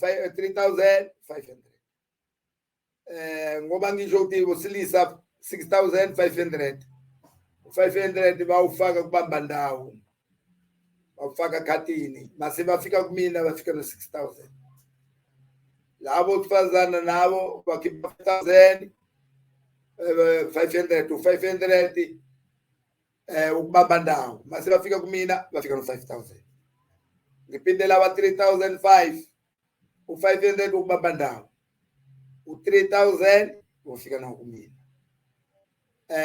3500, ngoba ngisho ukuthi usilisa 6500, 500 bawufaka kubamba ndawo, bawufaka khatini. Mase bafika kumina, bafika no 6000. Labo kufazana nabo bakhipha 5000, 500 to 500 ukubamba ndawo. Mase bafika kumina, bafika no 5000. Ngiphinde laba 3005, u500 ukubamba ndawo, u3000 ufika nawo kumina.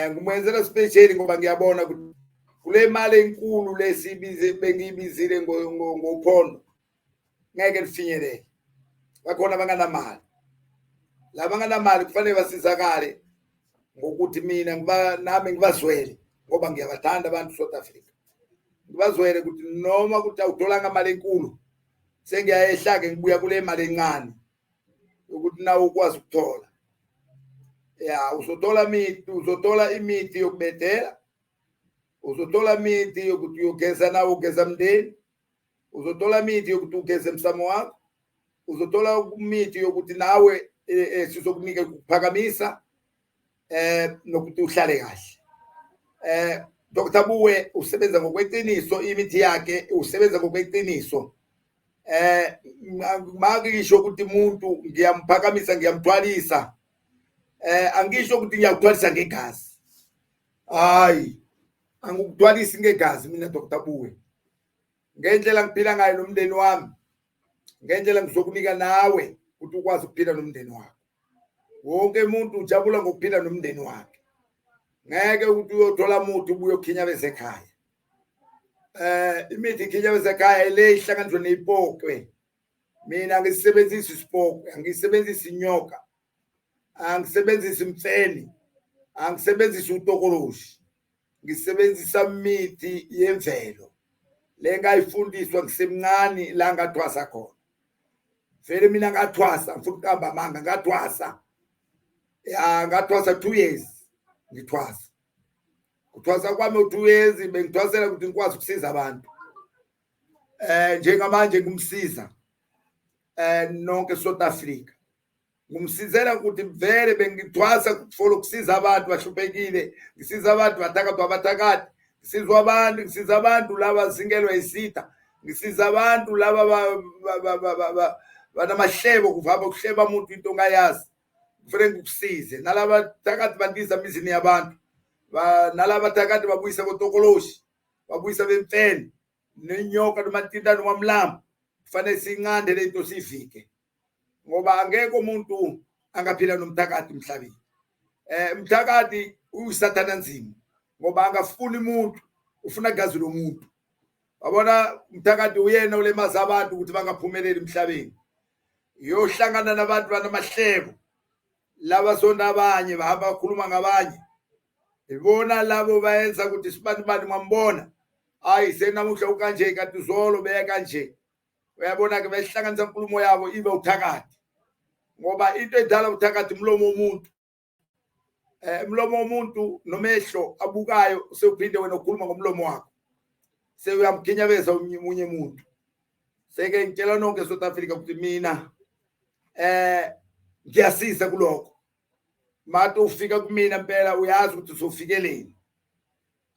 Ngimwenzela special ngoba ngiyabona ukuthi kule mali enkulu lesibize bengiyibizile ngophondo ngeke lifinyelele. Bakhona abanganamali, laba banganamali kufanele basizakale ngokuthi mina ngiba nami ngibazwele, ngoba ngiyabathanda abantu South Africa. Ngibazwele ukuthi noma ukuthi awutholanga imali enkulu, sengiyayehla ke, ngibuya kule mali encane ukuthi nawe ukwazi ukuthola. Ya, uzothola imithi, uzothola imithi yokubedela, uzothola imithi yokuthi uyogeza nawe, ugeza mndeni, uzothola imithi yokuthi ugeze emsamo wakho, uzothola imithi yokuthi nawe sizokunika ukuphakamisa nokuthi uhlale kahle. Dr Buwe usebenza ngokweqiniso, imithi yakhe usebenza ngokweqiniso. Makusho ukuthi umuntu ngiyamphakamisa, ngiyamthwalisa, angisho ukuthi ngiyakuthwalisa ngegazi. Hayi, angikuthwalisi ngegazi mina Dr Buwe. Ngendlela ngiphila ngayo nomndeni wami, ngendlela ngizokunika nawe ukuthi ukwazi ukuphila nomndeni wakho. Wonke umuntu ujabula ngokuphila nomndeni wakhe. Ngeke ukuthi uyothola muthi ubuye ukhinyabeza ekhaya. Imithi ikhinyabeza ekhaya le ihlanganiswe neyipokwe. Mina angisebenzisi isipokwe, angisebenzisi inyoka, angisebenzisi imfeni, angisebenzisi utokoloshi. Ngisebenzisa imithi yemvelo le ngayifundiswa ngisemncane la ngathwasa khona. Vele mina ngathwasa, ngifuna ukuqamba amanga, ngathwasa. Ya, ngathwasa 2 years ngithwasa. Kuthwasa kwami u2 years bengithwasela ukuthi ngikwazi ukusiza abantu. Njengamanje ngumsiza nonke South Africa. Ngumsizela ukuthi vele bengithwasa for ukusiza abantu bahluphekile, ngisiza abantu bathakathwa abathakathi, ngisizwa abantu, ngisiza abantu laba zingelwa isitha, ngisiza abantu laba banamahlebo, kuvama ukuhleba umuntu into ongayazi. Kufanele ngikusize. Nalaba thakathi bandiza emizini yabantu, nalaba thakathi babuyisa kotokoloshi, babuyisa bemfene nenyoka nomatintane wamlambo. Kufanele sinqande lento, sivike, ngoba angeke umuntu angaphila nomthakathi emhlabeni. Umthakathi uyisathana nzima, ngoba angafuni umuntu, ufuna igazi lomuntu. Wabona, umthakathi uyena olemaza abantu ukuthi bangaphumeleli emhlabeni. Uyohlangana nabantu banamahlebo laba sonda abanye, bahamba bakhuluma ngabanye. Ibona labo bayenza ukuthi sibani bani mwambona, hayi senamuhla ukanje, kanti uzolo beya kanje. Uyabona ke, behlanganisa inkulumo yabo ibe uthakathi, ngoba into edala uthakathi umlomo womuntu. Umlomo womuntu nomehlo abukayo, sewuphinde wena ukhuluma ngomlomo wakho, sewuyamkhinyabeza omunye umuntu. Seke ngitshela nonke South Africa ukuthi mina ngiyasiza kulokho. Mate ufika kumina impela uyazi ukuthi usofikeleni.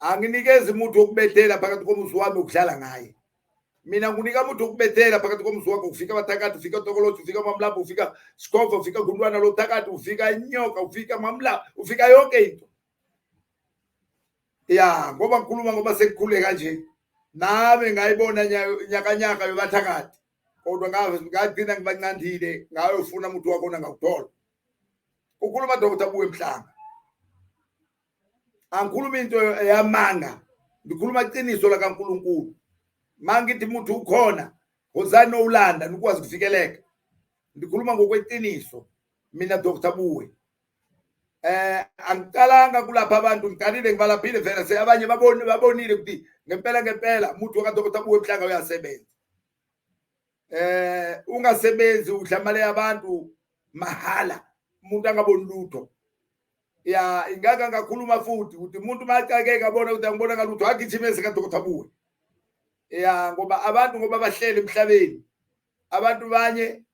Anginikezi umuntu wokubethela phakathi komuzi wami ukudlala ngaye. Mina ngunika umuntu wokubethela phakathi komuzi wakho. Ufika abathakathi, ufika tokolothi, ufika mamlambo, ufika sikhova, ufika gundwana lothakathi, ufika inyoka, ufika mamlambo, ufika yonke into. Ya, ngoba ngikhuluma ngoba sekukhule kanje, nami ngayibona nyakanyaka yobathakathi, kodwa ngagcina ngibancandile, ngayofuna umuntu wakhona ngawuthola. Ukhuluma Dr Buwe Mhlanga, angikhuluma into yamanga, ngikhuluma iqiniso lakaNkuluNkulu. Mangithi umuntu ukhona, wozani nowulanda nikwazi ukufikeleka. Ngikhuluma ngokweqiniso mina Dr Buwe. Angiqalanga kulapha abantu, ngiqalile ngibalaphile vele, se abanye babonile ukuthi ngempela ngempela umuntu ka Dr Buwe Mhlanga uyasebenza. Ungasebenzi udla imali yabantu mahala, umuntu angaboni lutho. Ya, ingaka ngakhuluma futhi ukuthi umuntu macakeka abona ukuthi angibona ngalutho, agijimeze ka Dr Buwe. Ya, ngoba abantu ngoba bahlele emhlabeni, abantu banye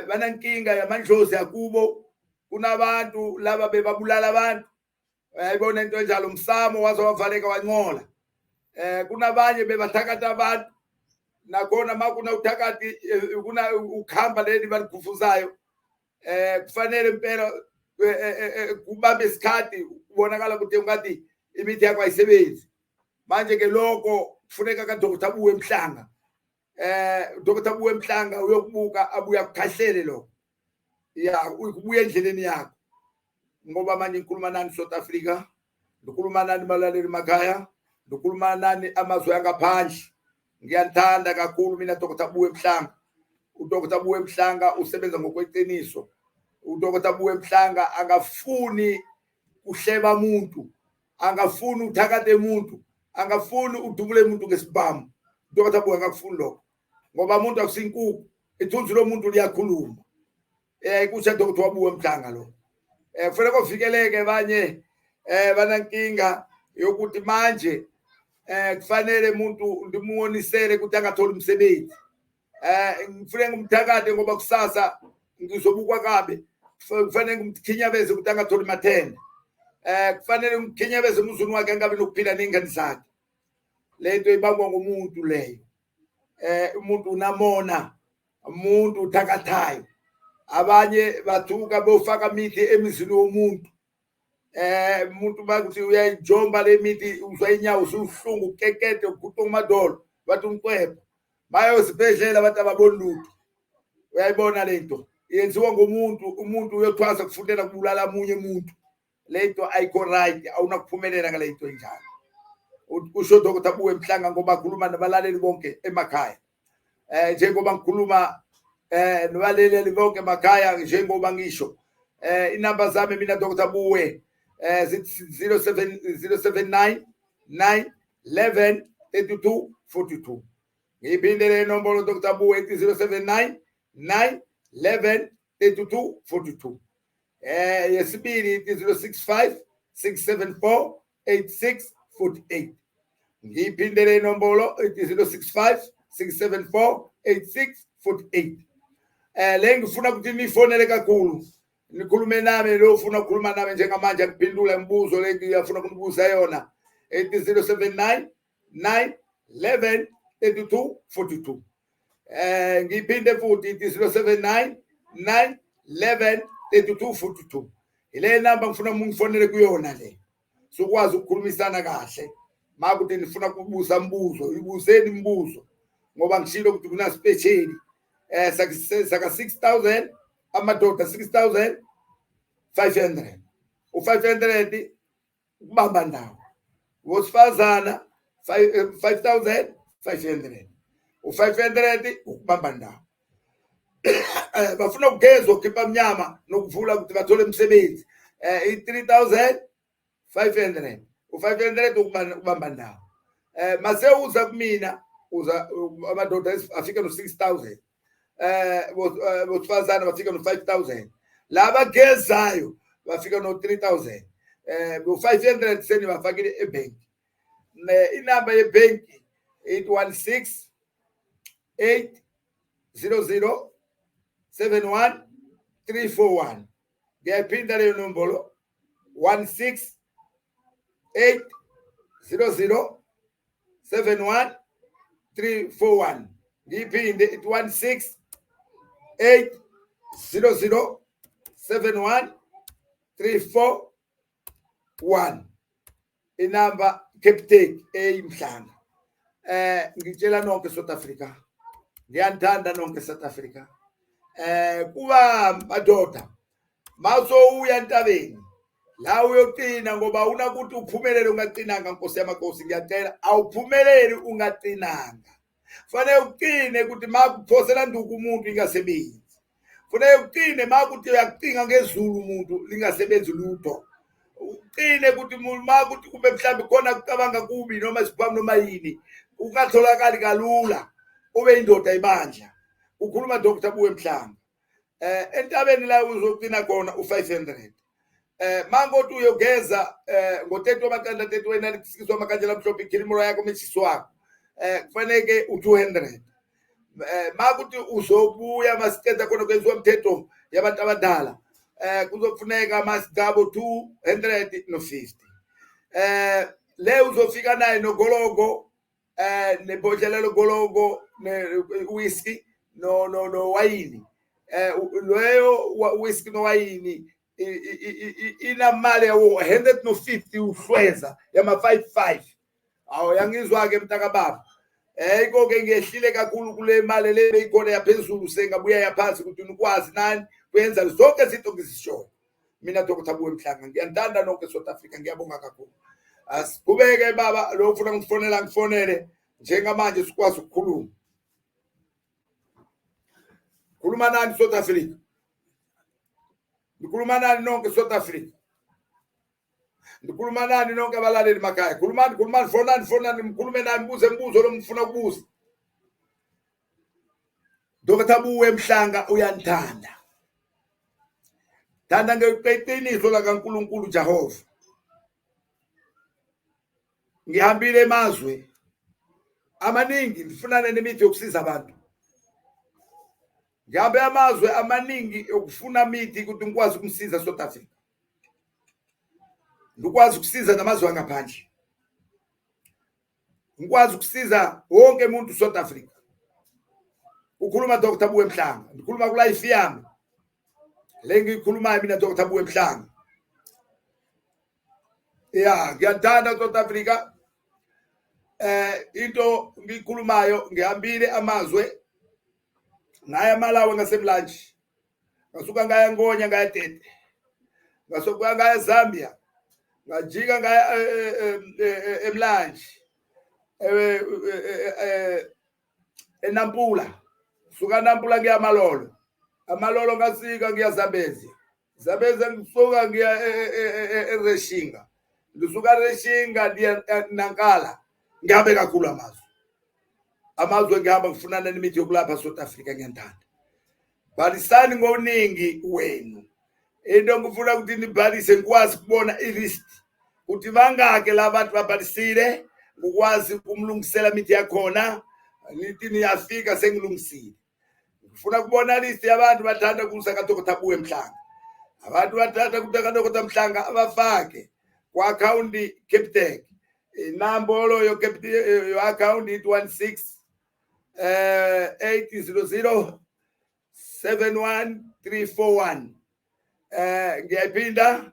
Banankinga yamandlozi akubo, kunabantu laba bebabulala abantu, uyayibona into enjalo. Umsamo waze wavaleka wancola. Kunabanye bebathakatha abantu, nakhona makuna uthakathi, kuna ukhamba leli baligufuzayo. Kufanele impela kubambe isikhathi, kubonakala ukuthi ungathi imithi yakho ayisebenzi. Manje ke lokho kufuneka kaDr Buwe Mhlanga. Dr Buwe Mhlanga uyokubuka, abuya kukhahlele lokho, ya, ukubuya endleleni yakho. Ngoba manje ngikhuluma nani South Africa, ngikhuluma nani balaleli emakhaya, ngikhuluma nani amazwe angaphandle. Ngiyanithanda kakhulu mina Dr Buwe Mhlanga. UDr Buwe Mhlanga usebenza ngokweqiniso. UDr Buwe Mhlanga angafuni kuhleba umuntu, angafuni uthakathe umuntu, angafuni udubule umuntu ngesibhamu. UDr Buwe angakufuni lokho, ngoba umuntu akusinkukhu, ithunzi lomuntu liyakhuluma. Kusho Dr Buwe Mhlanga lo. Kufanele kuvikeleke abanye banankinga yokuthi manje kufanele umuntu ndimuwonisele ukuthi angatholi umsebenzi. Ngifune ngumthakathe ngoba kusasa ngizobukwa kabi. Kufanele ngimkhinyabeze ukuthi angatholi mathenda. Kufanele ngimkhinyabeze emuzini wakhe, angabi nokuphila ney'ngane zakhe. Lento ibangwa ngumuntu leyo. Umuntu unamona, umuntu uthakathayo. Abanye bathuka bofaka imithi emizini womuntu. Umuntu bakuthi uyayijomba le mithi, uzwa inyawo usubuhlungu, ukekete, uguqa umadolo, bathi umcwepho. Bayo esibhedlela bathi ababoni lutho. Uyayibona lento yenziwa ngumuntu. Umuntu uyothwasa kufundela kubulala omunye umuntu. Lento ayikho right, awunakuphumelela ngale nto enjalo. Kusho Dr Buwe Mhlanga, ngoba khuluma nabalaleli bonke emakhaya. Njengoba ngikhuluma nabalaleli bonke emakhaya, njengoba ngisho inamba zami mina Dr Buwe zithi 07 079 9 11 32 42. Ngiyiphinde le nombolo, Dr Buwe, ithi 079 9 11 32 42. Yesibili ithi 065 674 86 48. Ngiyiphinde le nombolo, ithi 065 674 86 48. Le ngifuna ukuthi nifonele kakhulu, nikhulume nami. Lo ufuna ukukhuluma nami njengamanje, ngiphendula imibuzo le ngiyafuna ukunibuza yona, ethi 079 9 11 32 42. Ngiphinde futhi, ithi 079 9 11 32 42. Ile namba ngifuna mungifonele kuyona le, sokwazi ukukhulumisana kahle. Makuthi nifuna ukubuza imibuzo, ibuzeni imibuzo, ngoba ngishilo ukuthi kuna special saka 6000 amadoda, 6500, u500 ukubamba ndawo. Wosifazana 5500, u500 ukubamba ndawo. Bafuna ukugezwa, ukukhipha mnyama nokuvula ukuthi bathole umsebenzi, i3500, u500 ukubamba ndawo. Mase uza kumina, uza amadoda afika no6000, bosifazana bafika no5000, laba gezayo bafika no3000, bo500 seni bafakile ebank. Inamba yebenki 816 8 00 71 341. Ngiyayiphinda leyo nombolo, 16 8 00 71 341. Ngiyiphinde, ithi 16 8 00 71 341, inamba Capitec eyiMhlanga. Ngitshela nonke South Africa, ngiyanithanda nonke South Africa. Kuba madoda, mawusowuya entabeni la uyoqina, ngoba unakuthi uphumelele ungaqinanga. Nkosi yamakhosi, ngiyacela, awuphumeleli ungaqinanga. Fanele uqine ukuthi makuphosela nduku umuntu ingasebenzi. Fanele uqine makuthi uyakucinga ngezulu umuntu lingasebenzi lutho. Uqine ukuthi makuthi kube mhlawumbe khona kucabanga kubi noma isikhwama noma yini, ungatholakali kalula, ube indoda ibandla. Ukhuluma Dr Buwe Mhlanga. Entabeni la uzogcina khona u500. Mangothi uyogeza ngo30 wamaqanda, 30 wena sikiswa amakhandlela amhlophe, ikhilimolo yakho, umetshiso wakho, kufaneke u200. Makuthi uzobuya masiqeda khona kwenziwa umthetho yabantu abadala, kuzofuneka masigabo 250. Le uzofika naye nogologo, nebhodlela logologo, ne whisky no wayini. Leyo whisky nowayini inamali yawo 150 uhlweza yama 55. Awu, yangizwa ke mntakababa. Iko-ke ngehlile kakhulu kule mali le beyikhona yaphezulu, sengabuya yaphansi ukuthi nikwazi nani kuyenza zonke izinto ngizishoyo. Mina Dr. Buwe Mhlanga ngiyanithanda nonke South Africa, ngiyabonga kakhulu. Asiqhubeke baba, lo ufuna ngifonela ngifonele njengamanje sikwazi ukukhuluma. Khuluma nani South Africa? Ngikhuluma nani nonke South Africa? Ngikhuluma nani nonke abalaleli makhaya? Khulumani, khulumani, fonani, fonani, ngikhulume nani, mbuze imibuzo lo mfuna ukubuza. Dr. Buwe Mhlanga uyanithanda. Thanda ngeqiniso lakaNkulunkulu Jehova. Ngihambile emazwe amaningi ngifunana nemithi yokusiza abantu. Ngihambe amazwe amaningi okufuna imithi ukuthi ngikwazi ukumsiza South Africa. Ngikwazi ukusiza namazwe angaphandle. Ngikwazi ukusiza wonke umuntu South Africa. Ukhuluma Dr. Buwe Mhlanga, ngikhuluma ku life yami. Le ngiyikhulumayo mina Dr. Buwe Mhlanga. Ya, ngiyathanda South Africa. Into ngiyikhulumayo, ngihambile amazwe, ngaya Malawi ngasemlanje, ngasuka ngaya Ngonya, ngaya Tete, ngasuka ngaya Zambia, ngajika ngaya eMlanje, eNampula, suka Nampula ngiya Malolo, amalolo ngasika ngiya Zambezi, Zambezi ngisuka ngiya eReshinga, ngisuka Reshinga ndiya Nankala. Ngihambe kakhulu amazwe, amazwe ngihamba ngifunana nemithi yokulapha South Africa. Ngiyanithanda, bhalisani ngoningi wenu. Into ngifuna ukuthi nibhalise, ngikwazi ukubona i-list ukuthi bangaki labantu babhalisile, ngikwazi ukumlungisela imithi yakhona. Nithi niyafika sengilungisile. Ngifuna kubona list yabantu bathanda kuza kaDr Buwe Mhlanga. Abantu bathanda kuza kaDr Mhlanga abafake ku-akhawunti Capitec, inombolo yo-akhawunti ithi 16 800 71341. Ngiyayiphinda,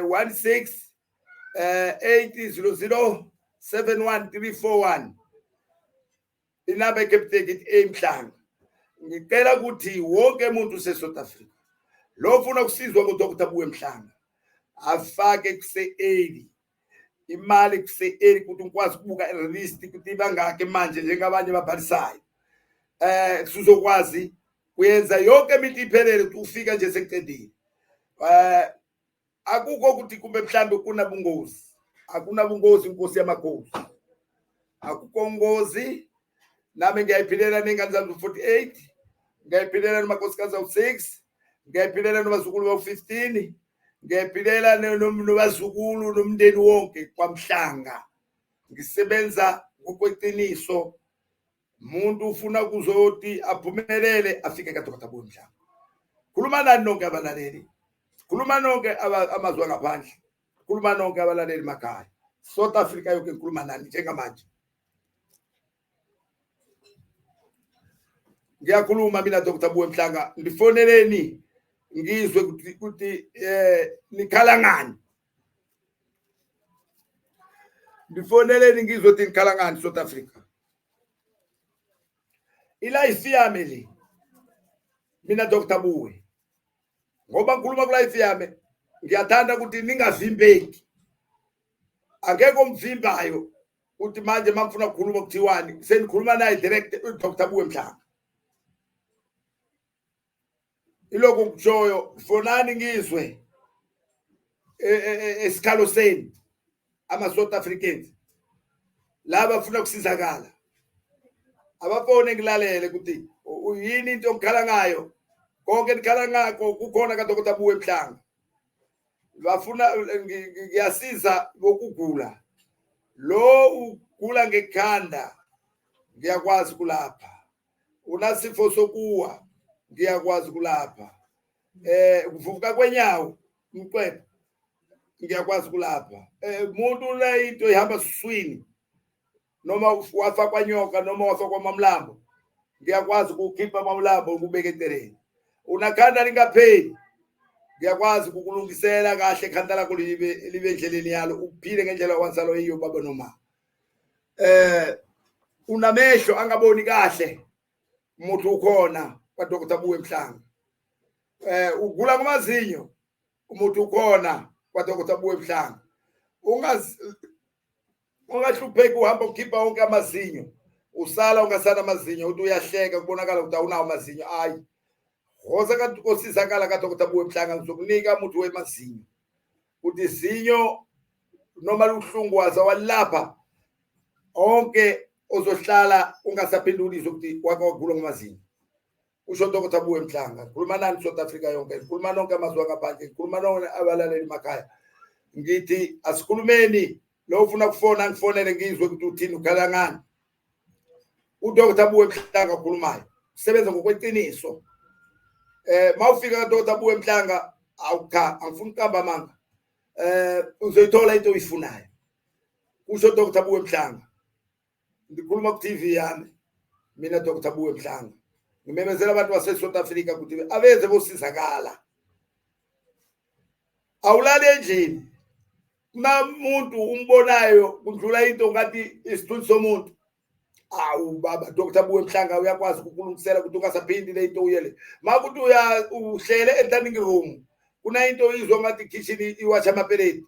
16 800 71341, inamba eCapitec ithi A Mhlanga. Ngicela ukuthi wonke umuntu use-South Africa lo ufuna ukusizwa nguDr Buwe Mhlanga afake kuse-early imali, kuse-early, ukuthi ngikwazi ukubuka i-list ukuthi bangaki manje njengabanye babhalisayo, sizokwazi kuyenza yonke imithi iphelele ukuthi ufika nje sekucedile. Akukho ukuthi kumbe mhlambe kunabungozi, akunabungozi, inkosi yamakhosi, akukho ngozi. Nami ngiyayiphilela ney'ngane zami 48, ngiyayiphilela nomakhosikazi awu-6, ngiyayiphilela nobazukulu bawu-15, ngiyayiphilela nobazukulu nomndeni wonke kwaMhlanga. Ngisebenza ngokweqiniso. Umuntu ufuna kuzoti aphumelele afike kaDr Buwe Mhlanga. Khuluma nani nonke abalaleli, khuluma nonke amazwe angaphandle, khuluma nonke abalaleli makhaya, South Africa yonke, ngikhuluma nani njengamanje. Ngiyakhuluma mina Dr Buwe Mhlanga, ndifoneleni ngizwe ukuthi nikhala ngani. Ndifoneleni ngizwe ukuthi nikhala ngani South Africa. I-life yami le mina Dr Buwe, ngoba ngikhuluma ku-life yami, ngiyathanda ukuthi ningavimbeki, akekho omvimbayo uthi manje mangifuna ukukhuluma kuthiwani, senikhuluma naye direct uDr Buwe Mhlanga. Ilokho ngikushoyo, fonani ngizwe esikhalo senu ama-South Africans laba afuna ukusizakala, abafone ngilalele ukuthi yini into okukhala ngayo. Konke nikhala ngakho kukhona kaDr Buwe Mhlanga. Bafuna ngiyasiza ngokugula, lo ugula ngekhanda ngiyakwazi kulapha. Unasifo sokuwa, ngiyakwazi kulapha. Ukuvuvuka kwenyawo, umqwepho, ngiyakwazi kulapha. Umuntu la into ihamba siswini, noma wafa kwanyoka, noma wafa kwamamlambo, ngiyakwazi ukukhipha amamlambo ukubeka eceleni. Unakhanda lingapheli, ngiyakwazi ukukulungisela kahle ikhanda lakho libe endleleni yalo, uphile ngendlela wazalwa yiyo baba noma. Unamehlo angaboni kahle, umuntu ukhona kwa Dr. Buwe Mhlanga. Ugula ngamazinyo, umuntu ukhona kwa Dr. Buwe Mhlanga. Ungahlupheki uhamba ukhipha wonke amazinyo, usala ungasana amazinyo, uthi uyahleka kubonakala ukuthi awunawo amazinyo. Ayi, hoza osizakala ka Dr. Buwe Mhlanga, ngizokunika umuthi wemazinyo ukuthi izinyo noma luhlungu waza walapha onke, ozohlala ungasaphenduli ukuthi wake wagula ngamazinyo. Usho Dr. Buwe Mhlanga. Ngikhuluma nani South Africa yonke, ngikhuluma nonke amazwe angaphandle, ngikhuluma nonke abalaleli emakhaya, ngithi asikhulumeni. Lo ufuna kufona, ngifonele ngizwe ukuthi uthini, ukhala ngani. UDr Buwe Mhlanga okhulumayo, usebenza ngokweqiniso. Mawufika kaDr Buwe Mhlanga, awu cha, angifuni ukuqamba amanga, uzoyithola into oyifunayo. Kusho Dr Buwe Mhlanga. Ngikhuluma ku TV yami mina Dr Buwe Mhlanga, ngimemezela abantu base South Africa ukuthi abeze bosizakala. Awulali endlini, kunamuntu umbonayo kundlula into ngathi isithunzi somuntu. Awu baba Dr Buwe Mhlanga uyakwazi ukukulungisela ukuthi ungasaphindi le into uyele. Makuthi uya uhlele e-dining room, kuna into oyizwa ngathi kitchen iwasha amapeleti,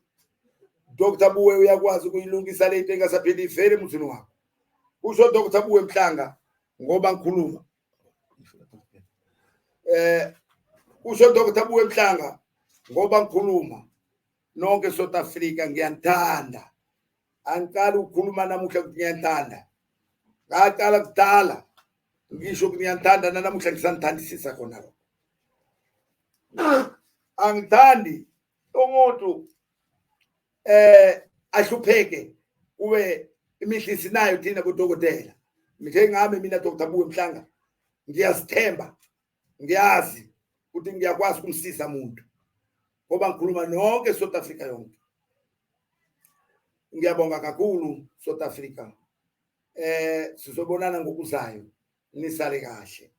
Dr Buwe uyakwazi ukuyilungisa le into ingasaphindi ivele emzini wakho. Kusho Dr Buwe Mhlanga. Ngoba ngikhuluma, kusho Dr Buwe Mhlanga, ngoba ngikhuluma nonke South Africa, ngiyanithanda. Angiqali ukukhuluma namuhla ukuthi ngiyanithanda, ngaqala kudala ngisho ukuthi ngiyanithanda, nanamuhla ngisanithandisisa khona lokho. Angithandi umuntu ahlupheke kube imihla sinayo thina bodokotela. Njengami mina Dr Buwe Mhlanga, ngiyazithemba, ngiyazi ukuthi ngiyakwazi ukumsiza umuntu, ngoba ngikhuluma nonke South Africa yonke. Ngiyabonga kakhulu South Africa. Sizobonana ngokuzayo, nisale kahle.